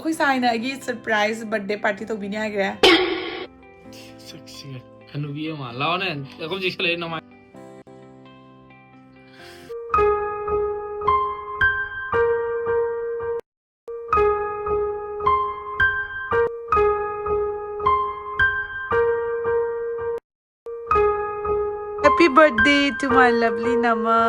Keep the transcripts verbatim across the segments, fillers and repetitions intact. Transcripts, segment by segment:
ꯑꯩꯈꯣꯏ ꯁꯥꯏꯅ ꯑꯩꯒꯤ ꯁꯔꯄ꯭ꯔꯥꯏꯖ ꯕꯔꯊꯗꯦ ꯄꯥꯔꯇꯤ ꯇꯧꯕꯤꯅꯤ ꯍꯥꯏꯈ꯭ꯔꯦ꯫ ꯁꯛꯁꯤꯒ ꯍꯅꯨꯕꯤ ꯑꯃ ꯂꯥꯛꯑꯣꯅꯦ, ꯑꯩꯈꯣꯏ ꯆꯦꯛꯁꯜꯂꯛꯑꯦ ꯅꯃꯥꯏ꯫ Happy birthday to my lovely ꯅꯃ꯫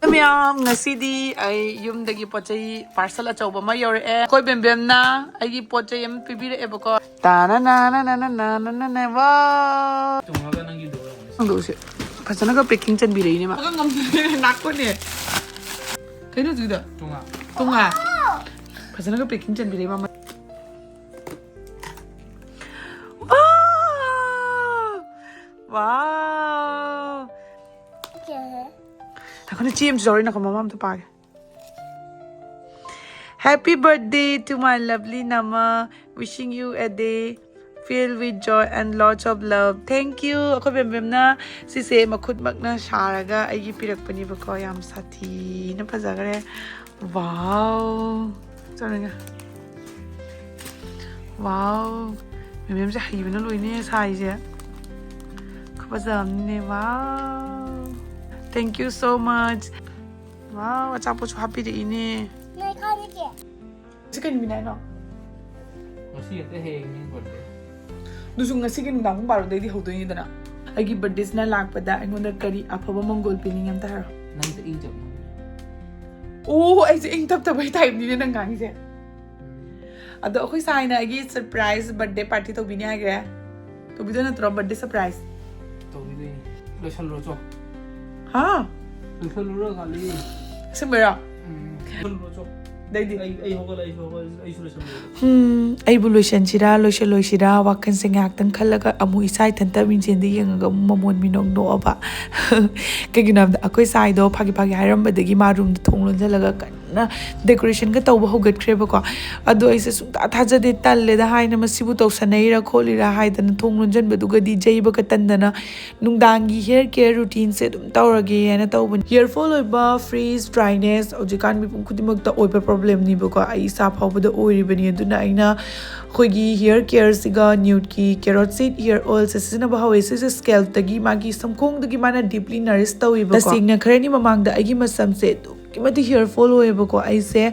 ꯃꯌꯥꯝ, ꯉꯁꯤꯗꯤ ꯑꯩ ꯌꯨꯝꯗꯒꯤ ꯄꯣꯠ ꯆꯩ ꯄꯥꯔꯁꯦꯜ ꯑꯆꯧꯕ ꯑꯃ ꯌꯧꯔꯛꯑꯦ꯫ ꯑꯩꯈꯣꯏ ꯕꯦꯝꯕꯦꯝꯅ ꯑꯩꯒꯤ ꯄꯣꯠ ꯆꯩ ꯑꯃ ꯄꯤꯕꯤꯔꯛꯑꯦꯕꯀꯣ꯫ ꯇꯥꯅ ꯅꯥꯅ ꯅꯥꯅ ꯅꯥꯅ ꯅꯥꯅ ꯋꯥ꯫ ꯇꯣꯡꯉꯒ ꯅꯪꯒꯤꯗꯣ ꯌꯦꯡꯉꯣ꯫ ꯅꯪꯗꯣ ꯎꯁꯦ꯫ ꯐꯖꯅꯒ ꯄꯦꯛꯀꯤꯡ ꯆꯟꯕꯤꯔꯛꯏꯅꯦ ꯃꯥ꯫ ꯅꯥꯛꯄꯅꯦ꯫ ꯀꯩꯅꯣ ꯍꯧꯖꯤꯛꯀꯤꯗꯣ? ꯇꯣꯡꯉꯥ꯫ ꯇꯣꯡꯉꯥ꯫ ꯐꯖꯅꯒ ꯄꯦꯛꯀꯤꯡ ꯆꯟꯕꯤꯔꯛꯏ ꯃꯥ꯫ ꯋꯥꯎ! ꯋꯥꯎ! ꯀꯌꯥ ꯍꯦ? ꯉꯥꯏꯈꯣꯅꯦ, ꯆꯦ ꯑꯃꯁꯨ ꯌꯥꯎꯔꯤ, ꯉꯥꯏꯈꯣ, ꯃꯃꯥ ꯑꯝꯇ ꯄꯥꯒꯦ꯫ Happy birthday to my lovely ꯅꯃ, wishing you a day filled with joy and lots of love. Thank you. ꯑꯩꯈꯣꯏ ꯕꯦꯝꯕꯦꯝꯅ ꯁꯤꯁꯦ ꯃꯈꯨꯠꯃꯛꯅ ꯁꯥꯔꯒ ꯑꯩꯒꯤ ꯄꯤꯔꯛꯄꯅꯦꯕꯀꯣ꯫ ꯌꯥꯝ ꯁꯥꯊꯤꯅ ꯐꯖꯈ꯭ꯔꯦ꯫ ꯋꯥꯎ! ꯆꯠꯂꯒꯦ꯫ ꯋꯥꯎ! ꯃꯦꯝ ꯃꯦꯝꯁꯦ ꯍꯩꯕꯅ ꯂꯣꯏꯅꯦ ꯁꯥꯏꯁꯦ꯫ ꯈꯨꯐꯖ ꯑꯃꯅꯤꯅꯦ꯫ ꯋꯥꯎ! Thank you so much. ꯋꯥꯎ! ꯑꯆꯥꯄꯣꯠꯁꯨ ꯍꯥꯞꯄꯤꯔꯛꯏꯅꯦ꯫ ꯅꯣꯏ ꯈꯪꯗꯦ꯫ ꯁꯤ ꯀꯩ ꯅꯨꯃꯤꯠ ꯍꯥꯏꯅꯣ? ꯉꯁꯤ ꯅꯠꯇꯦ, ꯍꯌꯦꯡꯅꯤ ꯕꯔꯊꯗꯦ꯫ ꯑꯗꯨꯁꯨ ꯉꯁꯤꯒꯤ ꯅꯨꯡꯗꯥꯡ ꯄꯨꯡ ꯕꯥꯔꯣꯗꯩꯗꯤ ꯍꯧꯗꯣꯏꯅꯤꯗꯅ꯫ ꯑꯩꯒꯤ ꯕꯔꯊꯗꯦꯁꯤꯅ ꯂꯥꯛꯄꯗ ꯑꯩꯉꯣꯟꯗ ꯀꯔꯤ ꯑꯐꯕ ꯃꯪꯒꯣꯜ ꯄꯤꯅꯤꯡꯉꯦ ꯑꯝꯇ ꯍꯥꯏꯔꯣ꯫ ꯅꯪꯁꯦ ꯏꯪ ꯆꯞ ꯅꯪ꯫ ꯑꯣ, ꯑꯩꯁꯦ ꯏꯪ ꯇꯞꯇꯕꯩ ꯇꯥꯏꯞꯅꯤꯅꯦ ꯅꯪ ꯉꯥꯡꯉꯤꯁꯦ꯫ ꯑꯗꯣ ꯑꯩꯈꯣꯏ ꯁꯥꯏꯅ ꯑꯩꯒꯤ ꯁꯔꯄ꯭ꯔꯥꯏꯖ ꯕꯔꯊꯗꯦ ꯄꯥꯔꯇꯤ ꯇꯧꯕꯤꯅꯤ ꯍꯥꯏꯈ꯭ꯔꯦ꯫ ꯇꯧꯕꯤꯗꯣꯏ ꯅꯠꯇ꯭ꯔꯣ ꯕꯔꯊꯗꯦ ꯁꯔꯄ꯭ꯔꯥꯏꯖ? ꯇꯧꯕꯤꯗꯣꯏꯅꯤ꯫ ꯂꯣꯏꯁꯜꯂꯨꯔꯣ ꯆꯣ꯫ ꯍꯥ? ꯂꯣꯏꯁꯜꯂꯨꯔꯣ ꯀꯥꯂꯤ꯫ ꯑꯁꯦꯡꯕꯩꯔꯣ? ꯎꯝ꯫ ꯂꯣꯏꯁꯜꯂꯨꯔꯣ ꯆꯣ꯫ ꯑꯗꯩꯗꯤ? ꯑꯩ, ꯑꯩ ꯍꯧꯒꯠꯂꯦ, ꯑꯩꯁꯨ ꯍꯧꯒꯠꯂꯦ, ꯑꯩꯁꯨ ꯂꯣꯏꯁꯜꯂꯨꯔꯦ꯫ ꯍꯝ, ꯑꯩꯕꯨ ꯂꯣꯏꯁꯟꯁꯤꯔꯥ, ꯂꯣꯏꯁꯜꯂꯣꯏꯁꯤꯔꯥ ꯋꯥꯈꯜꯁꯦ ꯉꯥꯏꯍꯥꯛꯇꯪ ꯈꯜꯂꯒ ꯑꯃꯨꯛ ꯏꯁꯥ ꯏꯊꯟꯇ ꯃꯤꯡꯁꯦꯟꯗ ꯌꯦꯡꯉꯒ ꯑꯃꯨꯛ ꯃꯃꯣꯟ ꯃꯤꯅꯣꯛ ꯅꯣꯛꯑꯕ꯫ ꯀꯩꯒꯤꯅꯣ ꯍꯥꯏꯕꯗ ꯑꯩꯈꯣꯏ ꯁꯥꯏꯗꯣ ꯐꯥꯒꯤ ꯐꯥꯒꯤ ꯍꯥꯏꯔꯝꯕꯗꯒꯤ ꯃꯥ ꯔꯨꯝꯗ ꯊꯣꯡ ꯂꯣꯟꯁꯤꯜꯂꯒ ꯀꯟꯅ ꯗꯦꯀꯣꯔꯦꯁꯟꯒ ꯇꯧꯕ ꯍꯧꯒꯠꯈ꯭ꯔꯦꯕꯀꯣ꯫ ꯑꯗꯣ ꯑꯩꯁꯦ ꯁꯨꯡꯊꯥ ꯊꯥꯖꯗꯦ, ꯇꯜꯂꯦꯗ ꯍꯥꯏꯅ, ꯃꯁꯤꯕꯨ ꯇꯧꯁꯟꯅꯩꯔꯥ ꯈꯣꯠꯂꯤꯔꯥ ꯍꯥꯏꯗꯅ ꯊꯣꯡ ꯂꯣꯟꯁꯤꯟꯕꯗꯨꯒꯗꯤ ꯌꯩꯕꯒ ꯇꯟꯗꯅ ꯅꯨꯡꯗꯥꯡꯒꯤ ꯍꯤꯌꯔ ꯀꯦꯌꯔ ꯔꯨꯇꯤꯟꯁꯦ ꯑꯗꯨꯝ ꯇꯧꯔꯒꯦ ꯍꯥꯏꯅ ꯇꯧꯕꯅꯤ꯫ ꯍꯤꯌꯔ ꯐꯣꯜ ꯑꯣꯏꯕ, ꯐ꯭ꯔꯤꯖ, ꯗ꯭ꯔꯥꯏꯅꯦꯁ ꯍꯧꯖꯤꯛꯀꯥꯟ ꯃꯤꯄꯨꯝ ꯈꯨꯗꯤꯡꯃꯛꯇ ꯑꯣꯏꯕ ꯄ꯭ꯔꯣꯕ꯭ꯂꯦꯝꯅꯦꯕꯀꯣ, ꯑꯩ ꯏꯁꯥ ꯐꯥꯎꯕꯗ ꯑꯣꯏꯔꯤꯕꯅꯤ꯫ ꯑꯗꯨꯅ ꯑꯩꯅ ꯑꯩꯈꯣꯏꯒꯤ ꯍꯤꯌꯔ ꯀꯦꯌꯔꯁꯤꯒ ꯅ꯭ꯌꯨꯠꯀꯤ ꯀꯦꯔꯣꯠ ꯁꯤꯗ ꯍꯤꯌꯔ ꯑꯣꯏꯜꯁꯦ ꯁꯤꯖꯤꯟꯅꯕ ꯍꯧꯋꯦ꯫ ꯁꯤꯁꯦ ꯁ꯭ꯀꯦꯜꯞꯇꯒꯤ, ꯃꯥꯒꯤ ꯁꯝꯈꯣꯡꯗꯒꯤ ꯃꯥꯅ ꯗꯤꯞꯂꯤ ꯅꯔꯤꯁ ꯇꯧꯋꯦꯕꯀꯣ꯫ ꯇꯁꯦꯡꯅ ꯈꯔꯅꯤ ꯃꯃꯥꯡꯗ ꯑꯩꯒꯤ ꯃꯁꯝꯁꯦ ꯑꯗꯨꯛꯀꯤ ꯃꯇꯤꯛ ꯍꯤꯌꯔ ꯐꯣꯜ ꯑꯣꯏꯌꯦꯕꯀꯣ꯫ ꯑꯩꯁꯦ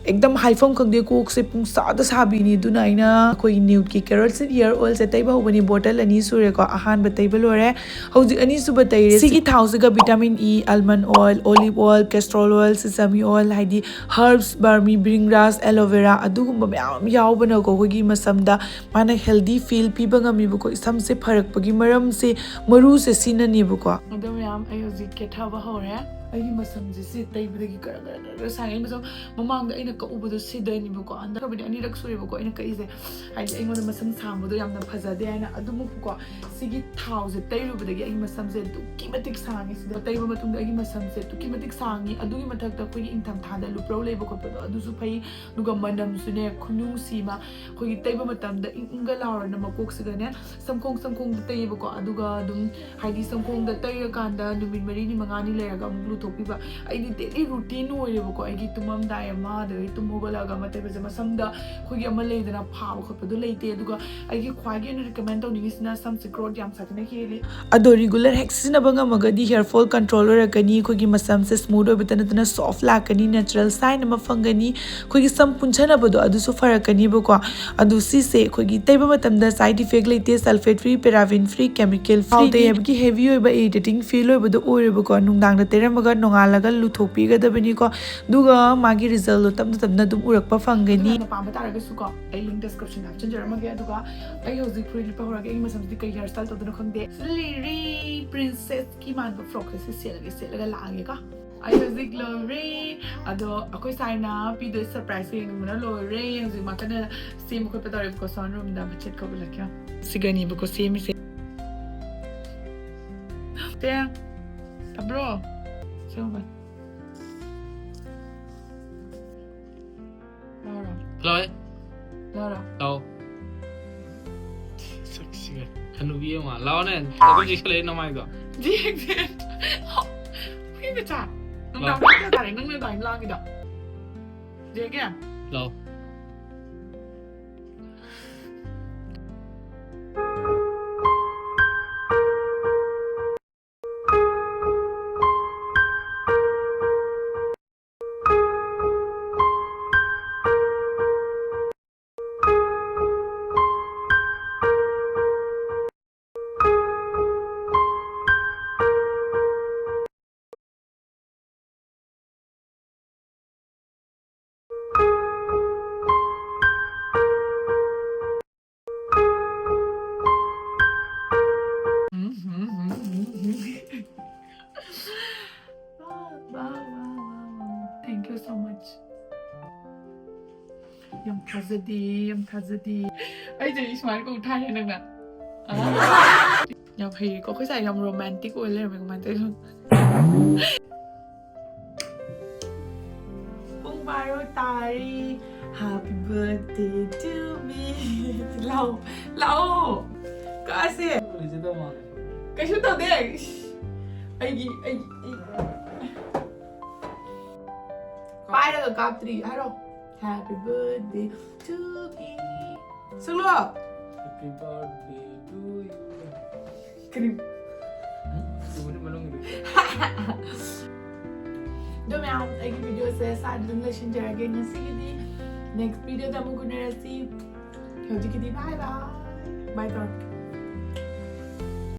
ꯑꯦꯛꯗꯝ ꯍꯥꯏꯐꯝ ꯈꯪꯗꯦ, ꯀꯣꯛꯁꯦ ꯄꯨꯡꯁꯥꯗ ꯁꯥꯕꯤꯅꯤ꯫ ꯑꯗꯨꯅ ꯑꯩꯅ ꯑꯩꯈꯣꯏꯒꯤ ꯅ꯭ꯌꯨꯠꯀꯤ ꯀꯦꯔꯣꯠ ꯁꯤꯗ ꯍꯤꯌꯔ ꯑꯣꯏꯜꯁꯦ ꯇꯩꯕ ꯍꯧꯕꯅꯤ꯫ ꯕꯣꯇꯜ ꯑꯅꯤ ꯁꯨꯔꯦꯀꯣ, ꯑꯍꯥꯟꯕ ꯇꯩꯕ ꯂꯣꯏꯔꯦ꯫ ꯍꯧꯖꯤꯛ ꯑꯅꯤꯁꯨꯕ ꯇꯩꯔꯦ꯫ ꯁꯤꯒꯤ ꯊꯥꯎꯁꯤꯒ vitamin E, almond oil, olive oil, castor oil, sesame oil, ꯍꯥꯏꯗꯤ ꯍꯔꯕꯁ, ꯕꯔꯃꯤ, ꯕ꯭ꯔꯤꯡꯒ꯭ꯔꯥꯁ, ꯑꯦꯂꯣꯚꯦꯔꯥ, ꯑꯗꯨꯒꯨꯝꯕ ꯃꯌꯥꯝ ꯑꯃ ꯌꯥꯎꯕꯅꯀꯣ, ꯑꯩꯈꯣꯏꯒꯤ ꯃꯁꯝꯗ ꯃꯥꯅ ꯍꯦꯜꯗꯤ ꯐꯤꯜ ꯄꯤꯕ ꯉꯝꯃꯤꯕꯀꯣ꯫ ꯁꯝꯁꯦ ꯐꯔꯛꯄꯒꯤ ꯃꯔꯝꯁꯦ, ꯃꯔꯨꯁꯦ ꯁꯤꯅꯅꯦꯕꯀꯣ꯫ ꯑꯗꯣ ꯃꯌꯥꯝ, ꯑꯩ ꯍꯧꯖꯤꯛ ꯀꯦꯊꯕ ꯍꯧꯔꯦ꯫ ꯑꯩꯒꯤ ꯃꯁꯝꯁꯦ ꯁꯤ ꯇꯩꯕꯗꯒꯤ ꯀꯔ ꯀꯔ ꯀꯔ ꯀꯔ ꯁꯥꯡꯉꯦ꯫ ꯑꯩ ꯃꯁꯝ ꯃꯃꯥꯡꯗ ꯑꯩꯅ ꯀꯛꯎꯕꯗꯣ ꯁꯤꯗꯅꯦꯕꯀꯣ꯫ ꯍꯟꯗꯛ ꯑꯅꯤꯔꯛ ꯁꯨꯔꯦꯕꯀꯣ ꯑꯩꯅ ꯀꯛꯏꯁꯦ꯫ ꯍꯥꯏꯗꯤ ꯑꯩꯉꯣꯟꯗ ꯃꯁꯝ ꯁꯥꯡꯕꯗꯣ ꯌꯥꯝꯅ ꯐꯖꯗꯦ ꯍꯥꯏꯅ꯫ ꯑꯗꯨꯃꯛꯀꯣ, ꯁꯤꯒꯤ ꯊꯥꯎꯁꯦ ꯇꯩꯔꯨꯕꯗꯒꯤ ꯑꯩꯒꯤ ꯃꯁꯝꯁꯦ ꯑꯗꯨꯛꯀꯤ ꯃꯇꯤꯛ ꯁꯥꯡꯉꯤ꯫ ꯁꯤꯗ ꯇꯩꯕ ꯃꯇꯨꯡꯗ ꯑꯩꯒꯤ ꯃꯁꯝꯁꯦ ꯑꯗꯨꯛꯀꯤ ꯃꯇꯤꯛ ꯁꯥꯡꯉꯤ꯫ ꯑꯗꯨꯒꯤ ꯃꯊꯛꯇ ꯑꯩꯈꯣꯏꯒꯤ ꯏꯪꯊꯝꯊꯥꯗ ꯂꯨꯄ꯭ꯔꯧ ꯂꯩꯕ ꯈꯣꯠꯄꯗꯣ ꯑꯗꯨꯁꯨ ꯐꯩ꯫ ꯑꯗꯨꯒ ꯃꯅꯝꯁꯨꯅꯦ, ꯈꯨꯅꯨꯡꯁꯤ ꯑꯃ, ꯑꯩꯈꯣꯏꯒꯤ ꯇꯩꯕ ꯃꯇꯝꯗ ꯏꯪ ꯏꯪꯒ ꯂꯥꯎꯔꯅ ꯃꯀꯣꯛꯁꯤꯒꯅꯦ ꯁꯝꯈꯣꯡ ꯁꯝꯈꯣꯡꯗ ꯇꯩꯌꯦꯕꯀꯣ꯫ ꯑꯗꯨꯒ ꯑꯗꯨꯝ ꯍꯥꯏꯗꯤ ꯁꯝꯈꯣꯡꯗ ꯇꯩꯔꯀꯥꯟꯗ ꯅꯨꯃꯤꯠ ꯃꯔꯤꯅꯤ ꯃꯉꯥꯅꯤ ꯂꯩꯔꯒ ꯑꯃꯨꯛ ꯂꯨꯊꯣꯛꯄꯤꯕ꯫ ꯑꯩꯗꯤ ꯗꯦꯂꯤ ꯔꯨꯇꯤꯟ ꯑꯣꯏꯔꯦꯕꯀꯣ꯫ ꯑꯩꯒꯤ ꯇꯨꯝꯃꯝꯗꯥꯏ ꯑꯃ, ꯑꯗꯒꯤ ꯇꯨꯝ ꯍꯧꯒꯠꯂꯛꯑꯒ ꯑꯃ ꯇꯩꯕꯁꯦ꯫ ꯃꯁꯝꯗ ꯑꯩꯈꯣꯏꯒꯤ ꯑꯃ ꯂꯩꯗꯅ, ꯐꯥꯕ ꯈꯣꯠꯄꯗꯣ ꯂꯩꯇꯦ꯫ ꯑꯗꯨꯒ ꯑꯩꯒꯤ ꯈ꯭ꯋꯥꯏꯒꯤ ꯑꯣꯏꯅ ꯔꯤꯀꯃꯦꯟ ꯇꯧꯅꯤꯡꯉꯤꯁꯤꯅ ꯁꯝꯁꯦ ꯒ꯭ꯔꯣꯠ ꯌꯥꯝ ꯁꯥꯊꯤꯅ ꯍꯦꯜꯂꯤ꯫ ꯑꯗꯣ ꯔꯤꯒꯨꯂꯔ ꯍꯦꯛ ꯁꯤꯖꯤꯟꯅꯕ ꯉꯝꯃꯒꯗꯤ ꯍꯤꯌꯔ ꯐꯣꯜ ꯀꯟꯇ꯭ꯔꯣꯜ ꯑꯣꯏꯔꯛꯀꯅꯤ, ꯑꯩꯈꯣꯏꯒꯤ ꯃꯁꯝꯁꯦ ꯁ꯭ꯃꯨꯠ ꯑꯣꯏꯕꯇ ꯅꯠꯇꯅ ꯁꯣꯐ ꯂꯥꯛꯀꯅꯤ, ꯅꯦꯆꯔꯦꯜ ꯁꯥꯏꯟ ꯑꯃ ꯐꯪꯒꯅꯤ, ꯑꯩꯈꯣꯏꯒꯤ ꯁꯝ ꯄꯨꯟꯁꯟꯅꯕꯗꯣ ꯑꯗꯨꯁꯨ ꯐꯔꯛꯀꯅꯤꯕꯀꯣ꯫ ꯑꯗꯨ ꯁꯤꯁꯦ ꯑꯩꯈꯣꯏꯒꯤ ꯇꯩꯕ ꯃꯇꯝꯗ ꯁꯥꯏꯠ ꯏꯐꯦꯛ ꯂꯩꯇꯦ, sulphate free, paraben free, chemical free. ꯊꯥꯎ ꯇꯩ ꯍꯥꯏꯕꯒꯤ ꯍꯦꯚꯤ ꯑꯣꯏꯕ, ꯏꯔꯤꯇꯦꯇꯤꯡ ꯐꯤꯜ ꯑꯣꯏꯕꯗꯣ ꯑꯣꯏꯔꯣꯏꯕꯀꯣ꯫ ꯅꯨꯡꯗꯥꯡꯗ ꯇꯩꯔꯝꯃꯒ ꯅꯣꯡꯉꯥꯜꯂꯒ ꯂꯨꯊꯣꯛꯄꯤꯒꯗꯕꯅꯤꯀꯣ꯫ ꯑꯗꯨꯒ ꯃꯥꯒꯤ ꯔꯤꯖꯜꯗꯣ ꯇꯞꯅ ꯇꯞꯅ ꯑꯗꯨꯝ ꯎꯔꯛꯄ ꯐꯪꯒꯅꯤ꯫ ꯑꯗꯨꯅ ꯄꯥꯝꯕ ꯇꯥꯔꯒꯁꯨꯀꯣ, ꯑꯩ ꯂꯤꯡ ꯗꯤꯁꯀ꯭ꯔꯤꯞꯁꯟꯗ ꯍꯥꯞꯆꯤꯟꯖꯔꯝꯃꯒꯦ꯫ ꯑꯗꯨꯒ ꯑꯩ ꯍꯧꯖꯤꯛ ꯐꯨꯔꯤꯠ ꯂꯤꯠꯄ ꯍꯧꯔꯒꯦ꯫ ꯑꯩꯒꯤ ꯃꯁꯝꯁꯤꯗꯤ ꯀꯩ ꯍꯤꯌꯔ ꯁ꯭ꯇꯥꯏꯜ ꯇꯧꯗꯣꯏꯅꯣ ꯈꯪꯗꯦ꯫ ꯁꯤꯗ ꯂꯩꯔꯤ ꯄ꯭ꯔꯤꯟꯁꯦꯁꯀꯤ ꯃꯥꯟꯕ ꯐ꯭ꯔꯣꯛꯁꯦ ꯁꯤ ꯁꯦꯠꯂꯒꯦ, ꯁꯦꯠꯂꯒ ꯂꯥꯛꯑꯒꯦꯀꯣ꯫ ꯑꯩ ꯍꯧꯖꯤꯛ ꯂꯣꯏꯔꯦ꯫ ꯑꯗꯣ ꯑꯩꯈꯣꯏ ꯁꯥꯏꯅ ꯄꯤꯗꯣꯏ ꯁꯔꯄ꯭ꯔꯥꯏꯁ ꯌꯦꯡꯕꯅ ꯂꯣꯏꯔꯦ꯫ ꯍꯧꯖꯤꯛ ꯃꯥ ꯀꯟꯅ ꯁꯦꯝꯕ ꯈꯣꯠꯄ ꯇꯧꯔꯦꯕꯀꯣ, ꯁꯥꯎꯟ ꯔꯨꯝꯗ꯫ ꯃꯆꯦꯠ ꯀꯧꯕꯂꯛꯀꯦ꯫ ꯁꯤꯒꯅꯤꯕꯀꯣ ꯁꯦꯝꯃꯤꯁꯦ꯫ ꯇꯦ, ꯇꯥꯕ꯭ꯔꯣ? ꯁꯦꯝꯃꯨꯕ꯫ ꯂꯥꯛꯑꯣꯍꯦ꯫ ꯂꯥꯛꯑꯣꯔꯣ? ꯂꯥꯛꯑꯣ꯫ ꯁꯛꯁꯤꯒ꯫ ꯍꯅꯨꯕꯤ ꯑꯃ꯫ ꯂꯥꯛꯑꯣꯅꯦ꯫ ꯑꯩꯈꯣꯏ ꯆꯦꯛꯁꯜꯂꯛꯑꯦ ꯅꯃꯥꯏꯗꯣ꯫ ꯌꯦꯡꯁꯦ꯫ ꯍꯨꯏ ꯃꯆꯥ꯫ ꯅꯨꯡꯗꯥꯡ ꯄꯨꯡ ꯀꯌꯥ ꯇꯥꯔꯦ? ꯅꯪꯅ ꯑꯗꯨꯃꯥꯏꯅ ꯂꯥꯡꯉꯤꯗꯣ꯫ ꯌꯦꯡꯒꯦ꯫ ꯂꯥꯛꯑꯣ꯫ Thank you so much. ꯌꯥꯝ ꯊꯥꯖꯗꯦ, ꯌꯥꯝ ꯊꯥꯖꯗꯦ꯫ ꯑꯩꯁꯦ ꯁꯨꯃꯥꯏꯅ ꯀꯧ ꯊꯥꯏꯅꯦ ꯅꯪꯅ꯫ ꯑꯥ꯫ ꯌꯥꯝ ꯍꯩꯀꯣ꯫ ꯑꯩꯈꯣꯏ ꯁꯥꯏ ꯌꯥꯝ romantic ꯑꯣꯏ ꯂꯩꯔꯝꯃꯦ꯫ ꯀꯃꯥꯏꯅ ꯇꯧꯔꯤꯅꯣ? ꯄꯨꯡ ꯕꯥꯔꯣ ꯇꯥꯔꯦ꯫ Happy birthday to me. ꯂꯥꯛꯑꯣ, ꯂꯥꯛꯑꯣ꯫ ꯀꯛꯑꯁꯦ꯫ ꯂꯩꯖꯗꯕ ꯃꯥꯜꯂꯦ꯫ ꯀꯩꯁꯨ ꯇꯧꯗꯦ꯫ ꯏꯁ꯫ ꯑꯩꯒꯤ, ꯑꯩ, ꯑꯩ꯫ ꯄꯥꯏꯔꯒ ꯀꯥꯞꯇ꯭ꯔꯤ ꯍꯥꯏꯔꯣ꯫ Happy birthday to me. ꯁꯛꯂꯣ꯫ Happy birthday to you. ꯀꯔꯤ? ꯎꯝ? ꯆꯨꯝꯕꯅꯤ ꯃꯅꯨꯡꯒꯤꯗꯨ꯫ ꯑꯗꯣ ꯃꯌꯥꯝ, ꯑꯩꯒꯤ videoꯁꯦ ꯁ꯭ꯋꯥꯏꯗ ꯑꯗꯨꯝ ꯂꯣꯏꯁꯤꯟꯖꯔꯒꯦ ꯉꯁꯤꯒꯤꯗꯤ꯫ Next videoꯗ ꯑꯃꯨꯛ ꯎꯅꯔꯁꯤ꯫ ꯍꯧꯖꯤꯛꯀꯤꯗꯤ bye bye꯫ Bye ꯇꯧꯔꯛꯀꯦ꯫